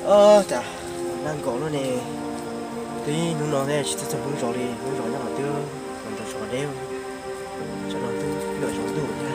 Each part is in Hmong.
Cas nag nkaus luaj ne, twb hnub no thiab tsis txog hnub zov li, hnub zov nyob qhov twg los nrog zov deb, tsam no twb yuav zov ntuj thiab.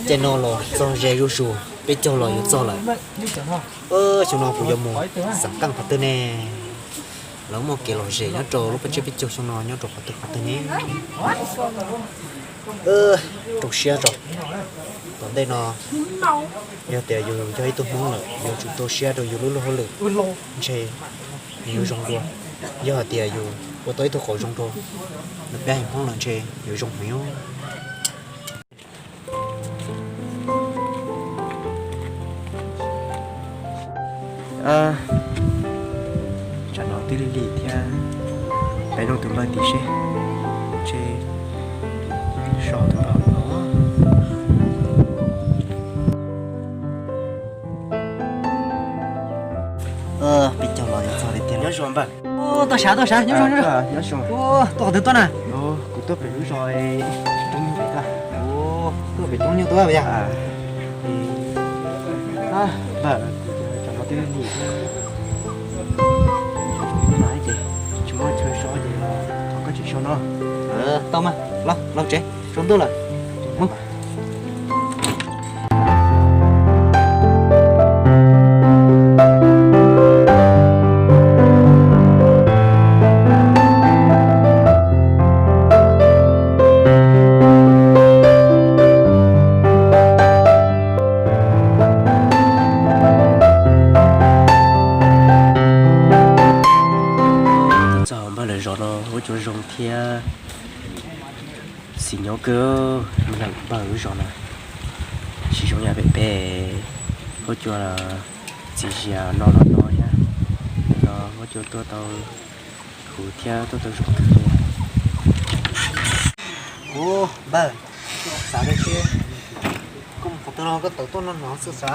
Ces no los txog ze zuj zus, peb caug los yuav txog lawm. Xyoo no kuv yuav mus xeem qeej qhov twg ne? Lawv muaj kev lom zem nyob rau lub peb tsiab peb caug xyoo no nyob rau qhov twg qhov twg ne? Rau siab tso. Tom ntej no yog tias yus yog ib tug Hmoob lawm, yuav tsum rau siab rau yus lub luag hauj lwm ntshe nws yuav zoo dua. Yog hais tias yus ua tau ib tug qauv zoo dua, nws peb haiv Hmoob lawm ntshe yuav zoo heev. Tsam no twb lig lig thiab, peb nug tus npawg tim seb, ntshe so tus npawg no. Peb caug los yuav txog li tiag. Nyob zoo npawg. Tuaj sav tuaj sav, nyob zoo nyob zoo. Tuaj qhov twg tuaj na? Kuv tuaj pem lub zos Roob Nyuj pem tuaj. Tuaj pem Roob Nyuj tuaj puas yog? Npawg, kuv cov no twb lig thiab, mas ces tsis muaj chaw so ces thov koj tseem so no. Tau mas, los, los tsev, tsaus ntuj lawm. Mus. Txog npawg lawv zos no huab cua zoo thiab xis nyob kawg, npawg lub zos no tsis zoo yam pem peb, huab cua txias zias no los no thiab. Ntawm no huab cua tuaj tau huv thiab tuaj tau zoo kawg li. Ub, npawg, xav tias koj mus qhov twg los koj tawm tuaj no no xwb xav.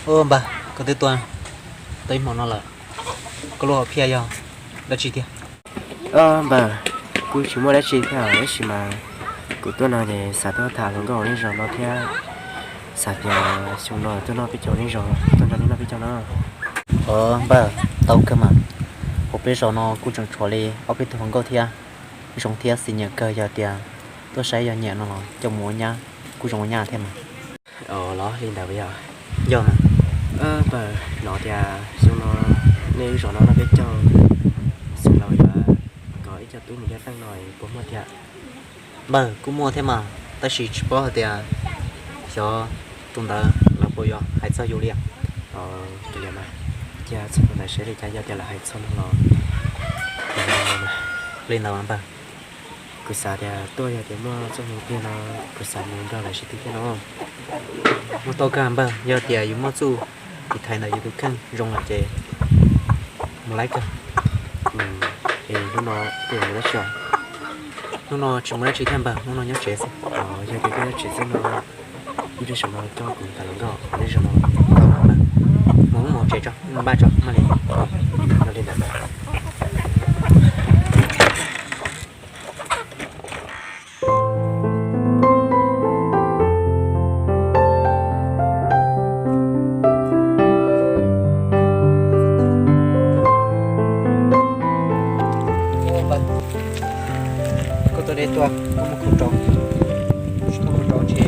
Ub npawg, koj twb tuaj tau ib hmo no lawm, koj lub hom phiaj yog dab tsi thiab? Npawg, kuj tsis muaj dab tsi thiab tab sis mas kuv tuaj no ces xav tuaj tham hluas nkauj nej zos no thiab, xav tias xyoo no tuaj noj peb caug nej zos, tuaj nrog nej noj peb caug no. Npawg, tau kawg mas, hauv peb zos no kuj tseem tshuav li ob peb tug hluas nkauj thiab, zoo thiab xis nyiam kawg, yog tias tuaj saib yog nyiam no los coj mus ua nyab kuj zoo ua nyab thiab mas. Los li ntawd yog. Yog mas. Npawg, hnov tias xyoo no nej lub zos no noj peb caug, xeem laus yuav kom ib co tub mus nyob teej no puas muaj thiab? Npawg, kuj muaj thiab mas, tab sis tsis paub hais tias xyov tus ntawd lawv puas yuav hais txog yus li. Cia txog tus ntawd seb li cas, yog tias lawv hais txog no los li ntawd npawg. Kuv xav tias tuaj yog tias muaj txoj hmoo tiag no, kuv xav mus nrog lawv sib twv thiab no. Mus tau kawg npawg, yog tias yus muaj txuj tiv thaiv ntawm yus tus kheej zoo lawm ces mus laib kawg. Es hnub no puas mus dab tsi? Hnub no tsis mus dab tsi thiab npawg, hnub no nyob tsev xwb. Yog tias koj nyob tsev xwb no, ib pliag saum no coj kuv tham hluas nkauj nej zos no. Mus mus tsev tso, npaj tso, mam li. Li ntawd. Koj tuaj deb tuaj, koj muab khaub rau, tsis muaj khaub rau ntshe,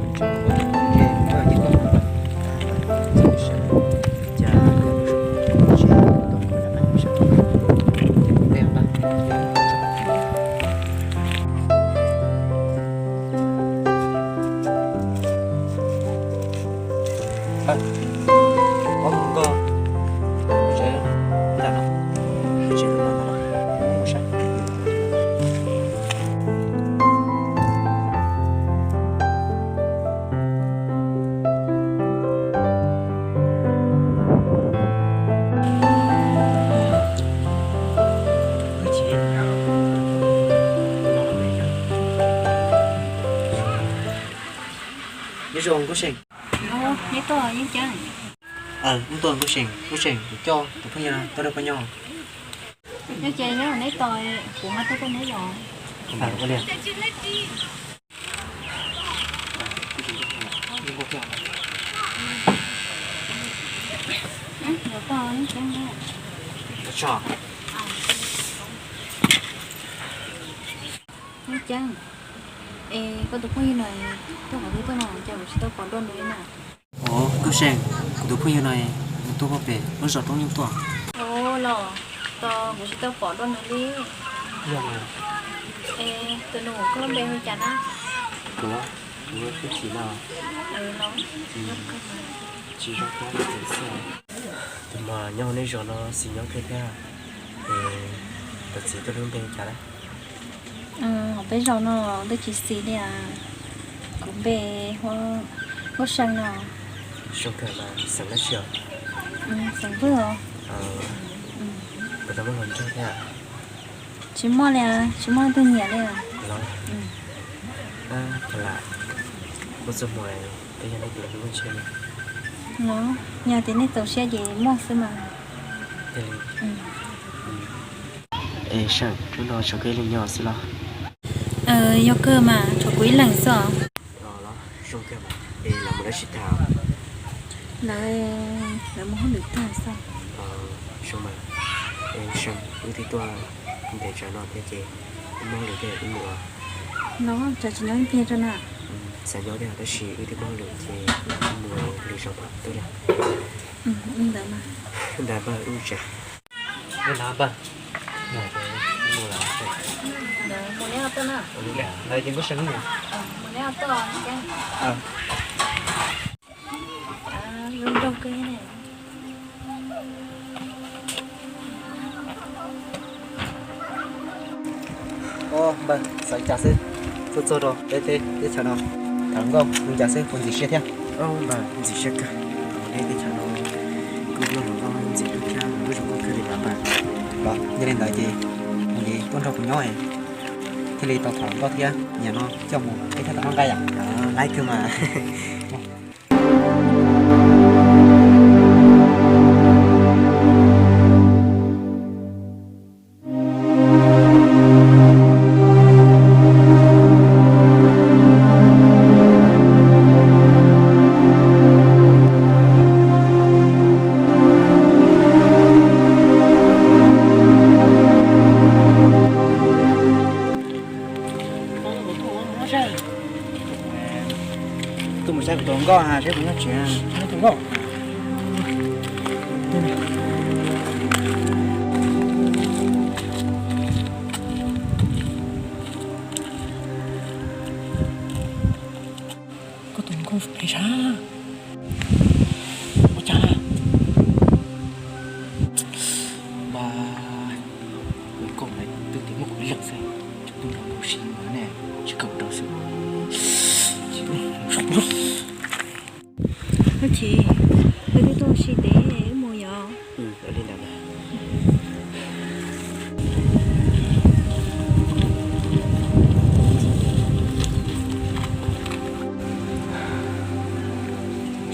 ntshe koj yog ces koj cas koj mus sib tau koj nram qab nyob sab tod, ces kuv teb nqa. Ob mus koj tsev nram no, tsev no no, mus saib. Zoo Nkauj Seem. Neb tuaj Yeej Ceeb. Wb tuaj Nkauj Seem, Nkauj Seem kuv coj tus phooj ywg tuaj nrog koj nyob. Nyob ces nyob neb tos, kuv mam tuaj tuaj neb yom. Yeej Ceeb, es koj tus phooj ywg no tuaj qhov twg tuaj no cas kuv tsis tau pom dua nws li na? Nkauj Seem, kuv tus phooj ywg no nws tuaj pem lub zos Roob Nyuj tuaj. Ua los, tos kuv tsis tau pom dua nws li. Es tus nus koj lub npe hu cas na? Kuv, kuv lub Xyooj Txim no. Tsis zoo thiab, txawm xwb. Tus mas nyob hauv nej zos no xis nyob kawg thiab. Es tus txiv tuaj lub npe hu cas na? Hauv peb zos no twb tsis xis li as. Kuv npe Huab Seej no. Zoo kawg mas xeem dab tsi os? Xeem Vwj os. Puas tau muaj hluas nraug thiab? Tsis muaj li as, tsis muaj leej twg nyiam li as. Los, lam, koj txoj hmoo peb yog leej twg lub ntshe? Los, yog tias nej txaus siab ces muaj xwb mas. Es Seej, hnub no tshuav koj ib leeg nyob xwb los? Yog kawg mas, tshuav kuv ib leeg xwb os. Los, zoo kawg mas, es lawv mus dab tsi tag? Lawv, lawv mus hauj lwm tag xwb. Zoo mas, es Seej, wb twb tuaj ntev tsawv no thiab ces wb muaj hauj lwm thiab wb mus. Los, tsam tsis nyob ib pliag tso na. Xav nyob thiab tab sis wb twb muaj hauj lwm ces wb mus lwm zaus mam tuaj na. Ntawd mas. Ntawd npawg, wb tsa. Ntawd npawg. Mus neb ho tuaj na. Ntawd ces Nkauj Seej mus. Mus neb ho tuaj. Zoo nraug kawg ne. Npawg, xav li cas xwb? Tuaj txog rau peb teb chaws no tham hluas nkauj zoo li cas xwb, puas ntxim siab thiab? Npawg, ntxim siab kawg. Nej teb chaws no kuj muaj hluas nkauj ntxim hlub thiab lub zoo nkauj kawg li mas npawg. Los yog li ntawd ces ua li tuaj nrog kuv nyob thiaj li tau tham hluas nkauj thiab, nim no coj mus peb thiaj tau noj nqaij yom. Laib kawg mas. Tuaj mus saib kuv tus hluas nkauj ha, saib puas nyob tsev. Tus hluas nkauj. Koj tus hluas nkauj phem sab. Ua cas? Npawg, kuv nkauj ntawd twb tias muaj kuv ib leeg xwb, tseem tuaj nrog kuv ua si no ne, tsis kawm rau xwb. Koj Tshis, wb twb tuaj ua si tes wb mus yom.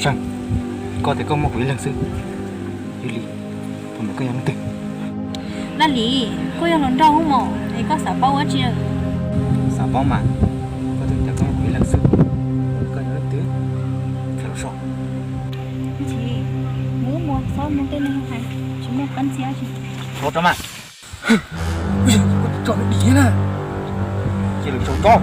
Seej, koj tias koj muaj kuv ib leeg xwb, yog li puas meem koj yog leej twg? Dab Lis, koj yog hluas nraug mos es koj xav paub ua dab tsi? Xav paub mas, koj twb tias koj muaj kuv ib leeg xwb, koj yog leej twg? Koj los so. Mus mus, txhob mloog tej neeg hais, tsis muaj qab ntxhiab tsi. Tso mas. Koj tso dim na. Cia lawv tso tso.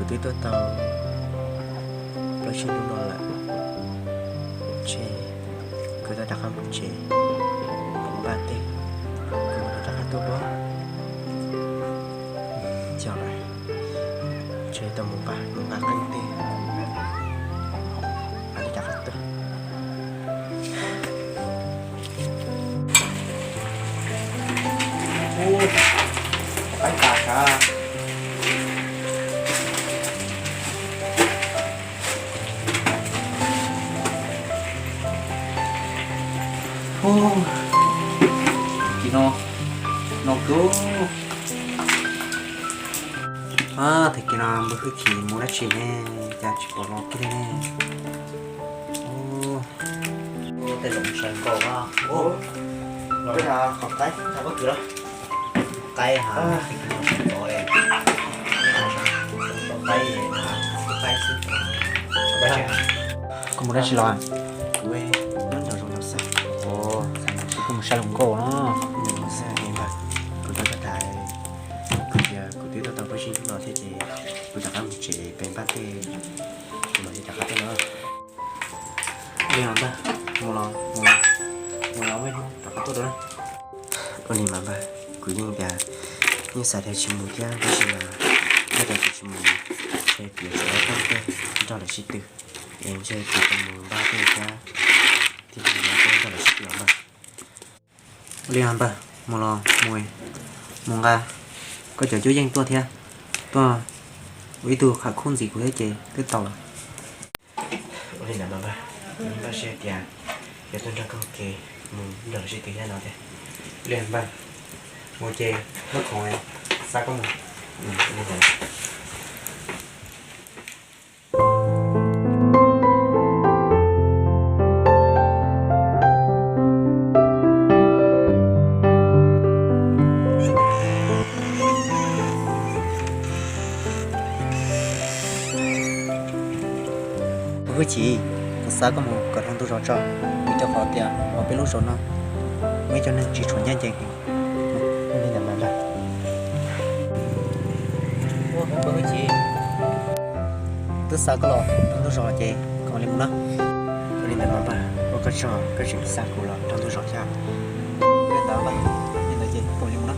Kuv twb tuaj tau plaub tsib hnub no lawm, ntshe kuv twb rov qab mus tsev, kuv npaj teb, kuv mam rov qab tuaj pab. Xyov lawm, ntshe tau mus npaj mus nqa qeej tej, nqa li cas qhov twg. Ub, qaib tas sav. Ub, kis no, no kawg. Ab, tag kis no npawg Hwj Chim mus dab tsi ne, cas tsis pom los kiag li ne. Ub, tej zaum sawv nkaus. Ub, los qhov qaib, qhov pob kws los. Qaib ha, qaib, qaib xwb. Koj mus dab tsi los? Kuv nyob nraum zoov xwb. Ub, koj mus saib hluas nkauj no. Kuv tau tham, kuv tias kuv twb tau tau peb sib ntsib los thiab ces kuv rov qab mus tsev pem npaj tej, kuv mam li rov qab tuaj no. Ua li mas npawg, mus los, mus los, mus los ua hnub rov qab tuaj dua na. Ua li mas npawg, kuv yeej tias yeej xav tias tsis mus thiab tab sis mas yog tias kuv tsis mus ces kuv yuav tsum tau tej nrog lawv sib tw, es ntshe kuv tau mus npaj tej thiab, thiaj li yuav tau nrog lawv sib tw os npawg. Ua li mas npawg, mus los mus, mus nqa koj cov cuab yeej tuaj thiab, tuaj ua ib tug qham khub ntxiv kuv thiab ces twb tau lawm. Ua li ntawd mas npawg, kuv npaj siab tias yuav tuaj nrog koj ua ke mus nrog lawv sib tw thiab no thiab. Ua li npawg, mus ces muab khoom xa koj mus. Ub, Hwj Chim, kuv xa koj mus kom dhau ntug zos tso, vim rau qhov tias hauv peb lub zos no muaj ib co neeg tsis tshua ncaj ncees heev. Ua li ntawd mas npawg, kuv twb xa koj los dhau ntug zos ces koj mam li mus na. Ua li ntawd mas npawg, ua koj tsaug koj tseem xa kuv los dhau ntug zos thiab. Ua li ntawd npawg, li ntawd ces koj mam li mus na.